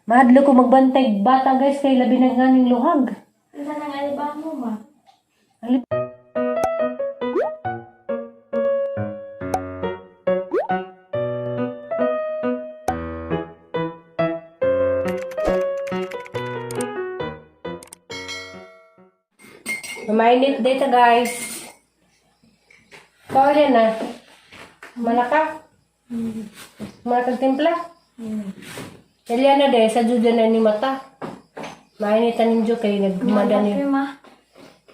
Mahadlo ko magbantay bata, guys, kay labi na ganing luhag. Unsa nang alibango, ma? Mainit dito, guys. Kawala na. Malaka. Malakang timpla. Eliana de, sa juda na ni mata. Mainit na ninyo kay nagmada ni. Malaki, ma.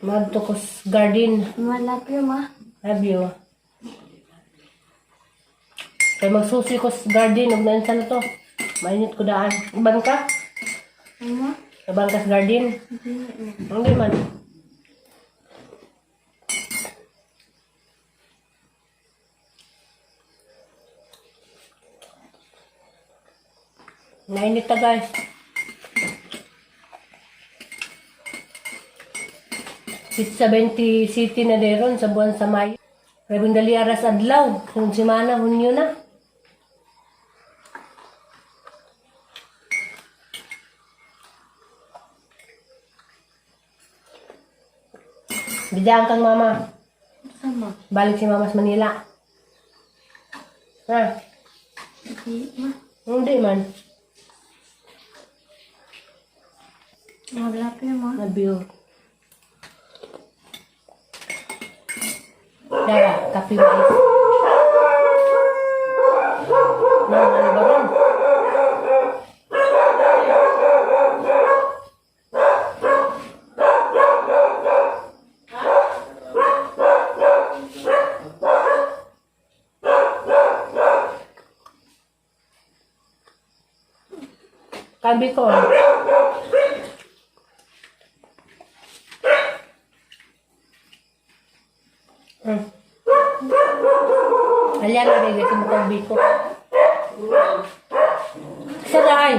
Magtukos garden. Malaki, ma. Love you. Kay magsusi ko sa garden, ug na na to. Mainit ko daan. Uban ka? Ano? Uban ka sa garden? Hindi man. Nainit ta, guys. 670 City na deron sa buwan sa Mayo. Rabing dali aras adlaw, kung simana, Hunyo na. Bidyan kang mama. Sama. Balik si mama sa Manila. Ha? Hindi, ma. Hindi man. Malaki, ma. Love you. Dara, kape mais. No, ano ba ron? Kabi ko. Alyan na rin kasi mukhang biko. Isa na ay.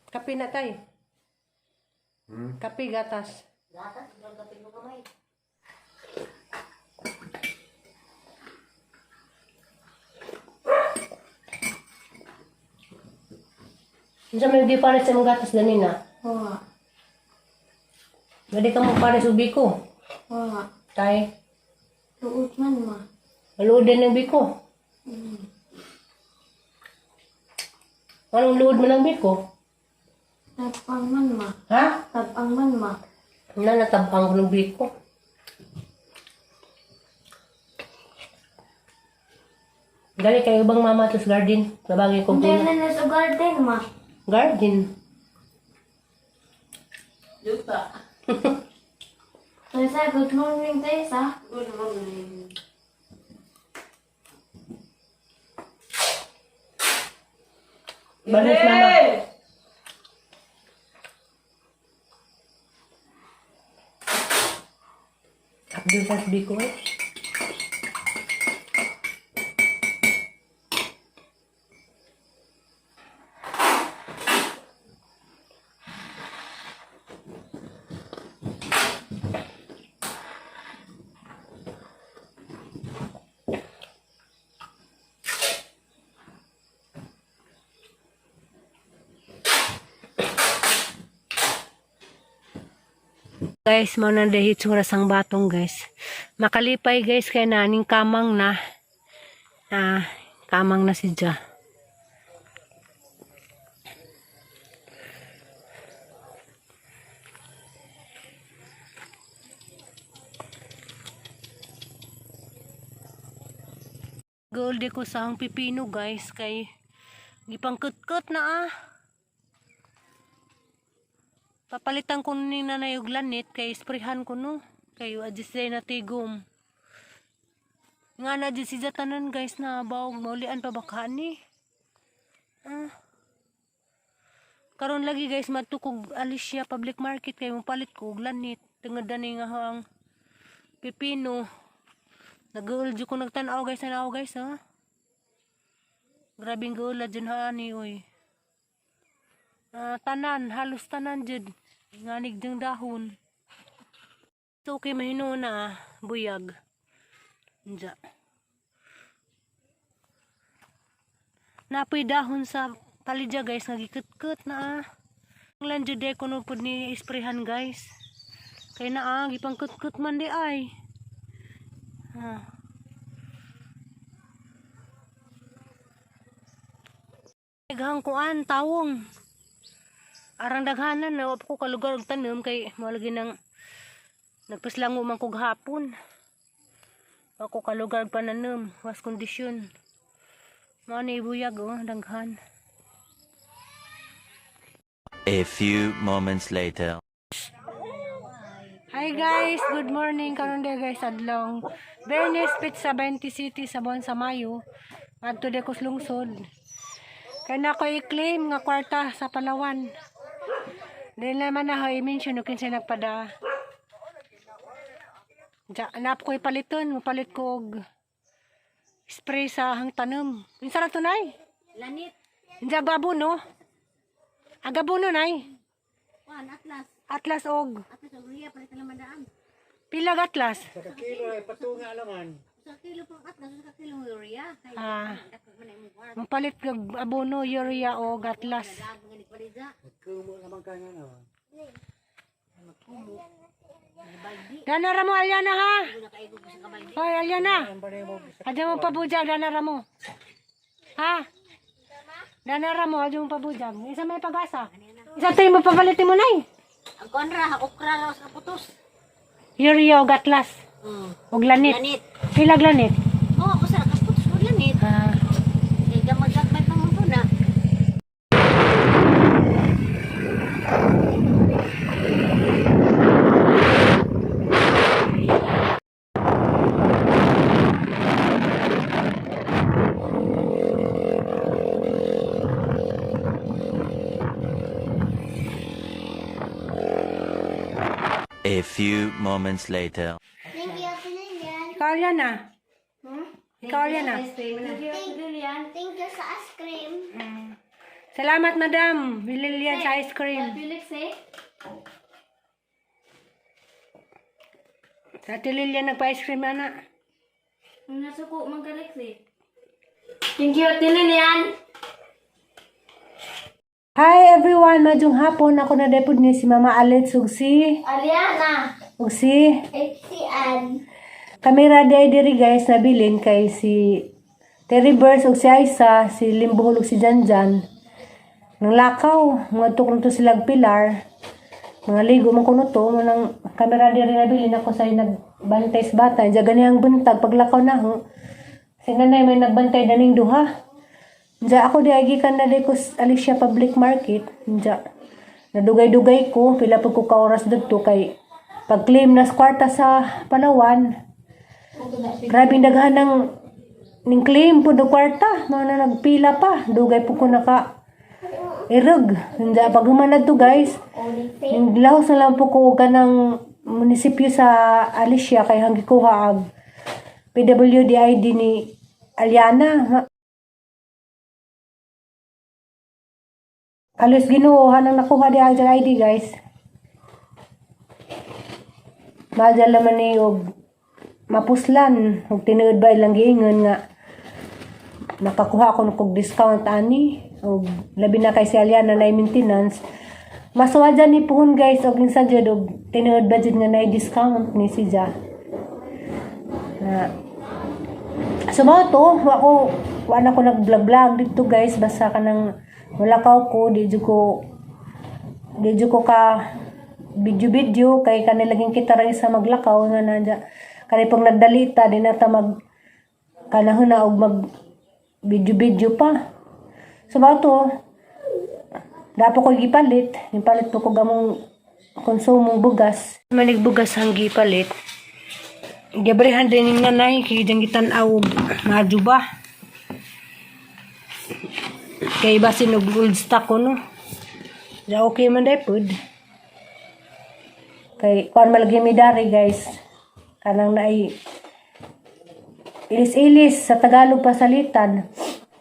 Kape na tay. Kape gatas. Unsa may di pares sa imong gatas ganina? Wa. Pwede ka mo pares og biko. Wa. Tay, Luot man, ma. maluod din ng biko. Anong luod man ang biko? Tabang man, ma. Ha? Tabang man, ma. Na natabang ko ng biko. Dali kayo bang mama to sa garden? Nabagay ko Hindi po. na na sa garden, ma. Garden. Lupa. Tessa, good morning, Tessa. Good morning. Balis mama. Abdul sa biko eh. Guys, mo nang dahil itsura sang batong, guys. Makalipay, guys, kay naning kamang na. Ah, kamang na si Ja. Gold ko sa ang pipino, guys, kay gipangkut-kut na ah. Papalitan ko ni nanay og lanit kay sprayhan ko no. Kay adjust day na tigom. Nga na dyan siya tanan, guys, na bawog maulian pa baka ni. Ah. Karon lagi, guys, madto kog Alicia Public Market kay mopalit ko og lanit. Tungod dani nga ang pipino. Nag-uul ko nagtan-aw, guys, tanaw, guys, ha. Grabing guula dyan ha ni oy. Ah, tanan, halos tanan jud. Nganig ding dahon. So, okay, mahino na ah, buyag. Diya. Napoy dahon sa palidya guys, nga gikut-kut na ah. Ang lan jud eh, kuno pud ni isprehan guys. Kay na ah, gipangkut-kut man di ay. Ah. Daghang kuan tawong. Arang daghanan na wa pa ko kalugar og tanom kay mao lagi nang nagpaslango man ko gahapon. Wa ko kalugar og pananom, was kondisyon. Mao ni buyag oh, daghan. A few moments later. Hi guys, good morning karon day guys adlong. Bernes Pizza 20 City sa buwan sa Mayo. Adto day ko sa lungsod. Kay na ko i-claim nga kwarta sa Palawan. Dili naman na ho i-mention og kinsay nagpada. Ja, nap ko ipaliton, mapalit ko og spray sa hang tanom. Unsa ra tunay? Lanit. Unsa gabuno? Agabuno nay. Kuan, atlas. Atlas og Atlas og urea palit na mandaan. pilag atlas. Sa kilo pang atlas, sa kilo urea. Kay Ah. dako man ay imong kuan. Mapalit kag abono, urea o atlas. Grabe nga ni palidya. Dana ra mo Aliana ha. Hoy Aliana. Adyo mo pabujag dana ra mo. Ha? Dana ra mo adyo mo pabujag. Isa may pag-asa. Isa tayo mo pabalitin mo nay. Ang kuan ra, okra ra sa putos. Urea o atlas. Og lanit. Lanit. Pilag lanit. Oh, ako sa kaputos mo lanit. Ah. Kay gamag-gagmay pa mo na. A few moments later. Thank you, Ate Lilian. Ikaw Aliana. Ikaw Aliana. Thank you sa ice cream. Salamat madam. Lilian sa ice cream. Felix eh. Sa Ate Lilian nagpa-ice cream ana. Nasuko man ka Lex eh. Thank you, Ate Lilian. Hi everyone, madyong hapon ako na depod ni si Mama Alet ug si Aliana. ug si Si Ann. Kamera day diri guys nabilin kay si Terry Burns ug si Aisa, si Limbuhol ug si Janjan. Nang lakaw, mga tukong to silang pilar. Mga ligo man kuno to, mo nang kamera diri nabilin ako sa nagbantay sa bata. Diya gani ang buntag paglakaw na ho. Si nanay may nagbantay daning duha. Diya ako di ay gikan na di ko sa Alicia Public Market. Diya nadugay-dugay ko pila pud ko ka oras didto kay pag-claim na sa kwarta sa Palawan. Grabe daghan ng ning claim po do kwarta, mao na nagpila pa, dugay po ko naka irog. Hindi pag humanad to guys, ning lahos na lang po ko kanang munisipyo sa Alicia kay hanggi kuha ang PWD ID ni Aliana. Alos Ginoo hanang nakuha di ang ID guys. Mahal naman ni og mapuslan og tinuod ba ilang giingon nga nakakuha ko og discount ani og labi na kay si Aliana na maintenance maswadya ni puhon guys og insa jud og tinuod ba jud nga naay discount ni si Ja na. So mao to, wa ko wa na ko nag-vlog-vlog dito guys basta kanang mulakaw ko di jud ko ka video video kay kanilaging kita ra sa maglakaw nga nandya kani pag nagdalita di na ta mag kanahon na og mag video video pa. So mao to, dapat ko gipalit, gipalit po ko gamong konsumong bugas manig bugas ang gipalit. Gabrihan din yung nanay kay diyang gitan-aw og maadyo ba kay basin og old stock ko no. Ja, okay man day pud. Kay kuan malagi mi dari guys. Kanang naay ilis-ilis sa Tagalog pasalitan.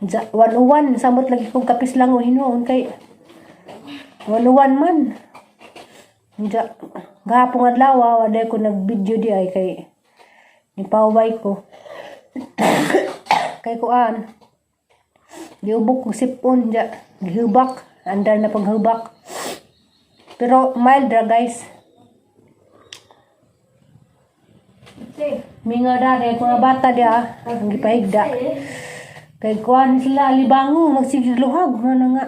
Ja, 101 samot lagi kong kapis lang o hinuon kay 101 man. Diya, gahapon adlaw, wala ko nag-video di ay kay nipaway ko. Kay kuan. Giubok ko sipon diya, gihubak, andar na paghubak. Pero mild ra, guys. Mingaw dari mga bata diya, ang gipahigda. Kay kuan sila alibango, magsigig luhag, ano nga.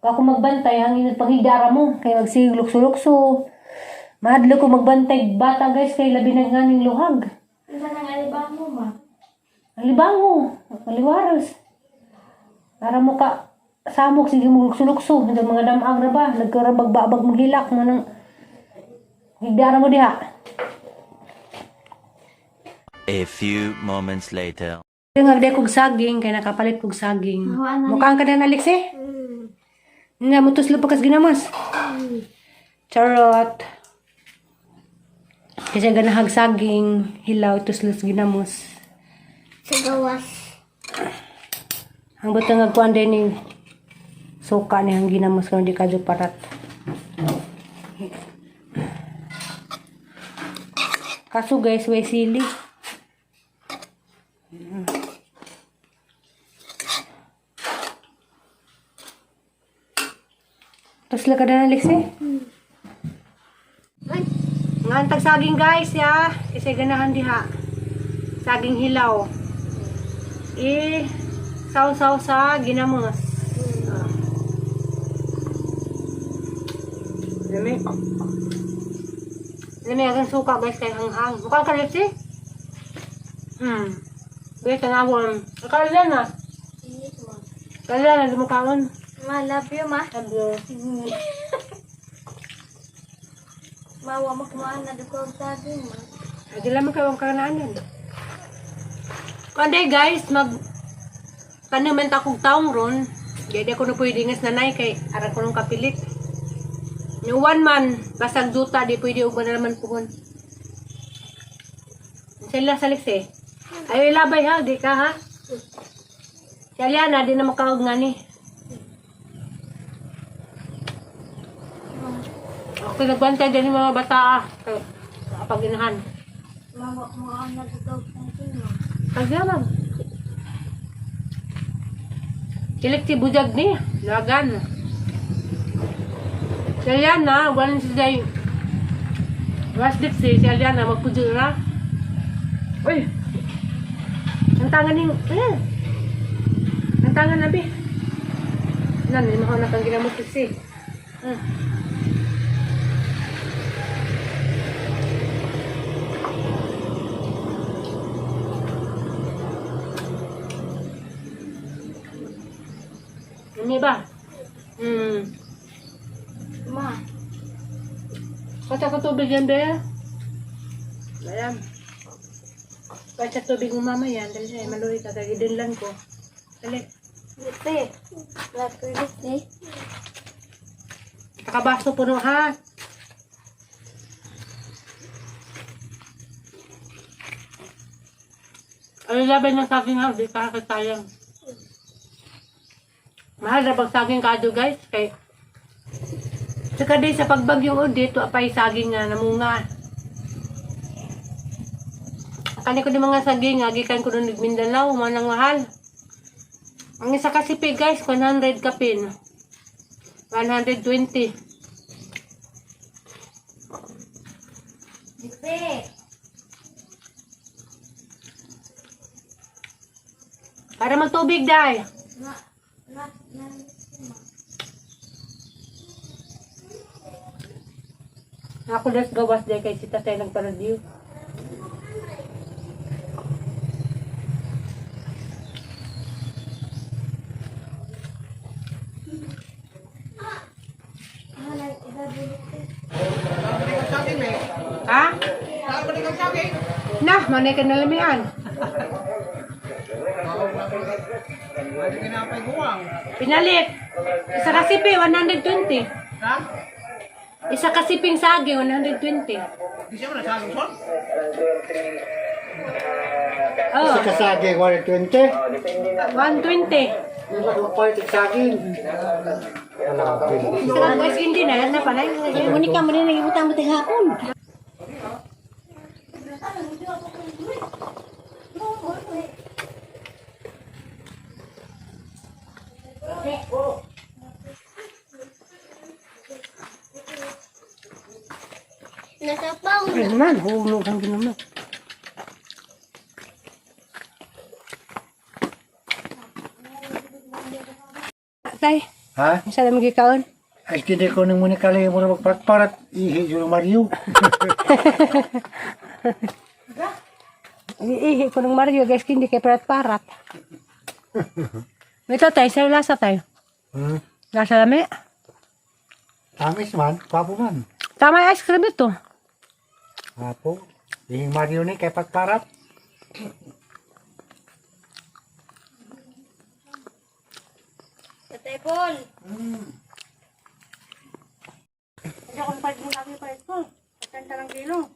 Ako magbantay hangin paghigdara mo kay magsigig lukso-lukso. Mahadlok ko magbantay bata, guys, kay labi na nga ning luhag. Isa nang alibang mo, ma. Alibango, aliwaros. Para mo ka samok sige mo lukso-lukso, hanggang mga damag na ba, nagkarabag-babag maghilak mo nang higdara mo diha. A few moments later. Yung hagday kog saging, kay nakapalit kog saging. Mukhang ka na Alex eh. Nga, mutuslo pa kas ginamas. Charot. Kasi ganahag saging, hilaw, tuslos ginamos. Sa gawas. Ang butang nga kuan din ni suka ni ang ginamos kung di kadyo parat. Kaso guys, way sili. Tuslo ka na, Alex eh. Nga ang saging, guys, ya. Kasi ganahan diha. Saging hilaw. Eh, saw-saw sa ginamos. Ah. Lami. Lami ang suka, guys, kay hanghang. Mukhang kalip si? Guys, tanawon. Akala na. Kala na dumukaon. Ma, love you, ma. Love you. Ma, wa mo kumaan na dukog saging, ma. Ay, di lamang kayo ang kanaanan. Kundi guys, mag tanim ta kog taong ron. Di di ako na pwede ngas nanay kay ara ko nung kapilit. Ni one man, basag duta, di pwede ug na naman puhon. Sila sa eh. Ay labay ha, di ka ha. Si Aliana, di na makaog nga ni. Okay, nagbantay din yung mga bata ah. Kay pag-inahan. Ma, wa kumaan na dukog saging, ma. Pagyaman. Kilik si bujag ni. Lagan. Si Aliana, wala si Jay. Wasdik si si Aliana, magpujura. Uy! Ang tangan ning... Eh! Ang tangan na, bi. Nan, hindi mo na kang ginamot si. Ano ba? Ma, Kata ko tubig yan, be. Ayan. Kahit sa tubig mo mama yan, dali siya, maluhi ka, kagidinlan ko. Dali. Lite. Love you, Lite. Nakabaso puno ha. Ano laban ng saging ha? Di ka sayang. Mahal na bang saging kado, guys? Kay Saka din sa pagbagyong audit, wa pa'y saging nga namunga. Kani ko di mga saging, gikan ko nung Mindanao, manang mahal. Ang isa kasi pi, guys, 100 kapin. 120. Lite. Para magtubig, day. Ma, ma, ma, ma. Ako das gawas day kay si tatay nagpa-review. Ma, nag-iba Lite. Ha? Na, manay ka na lamian. Pinalit. Isa kasipi, 120. Ha? Isa kasiping saging, 120. Di siya mo nasaging son? Oh, Sa kasaging, 120. 120. Yung magpalit sa saging. Sarap guys, hindi na na pala. Muni ka muna nagibutang mo hapon. Nasapaw. Ay naman, hulog ang ginawa. Tay, Ha? isa lang magikaon. Ay, hindi ko nang muna kalay mo na magparat-parat. Ihi yung Mario. Iihi ko ng Mario guys, hindi kay parat-parat. Ito tay, sa lasa tayo. Lasa lami. Tamis man, papo man. Tama yung ice cream ito. Apo, ihing Mario ni kay patparat. Tatay Paul. Hindi ako palit mo kami palit ko. Patanta lang kilo.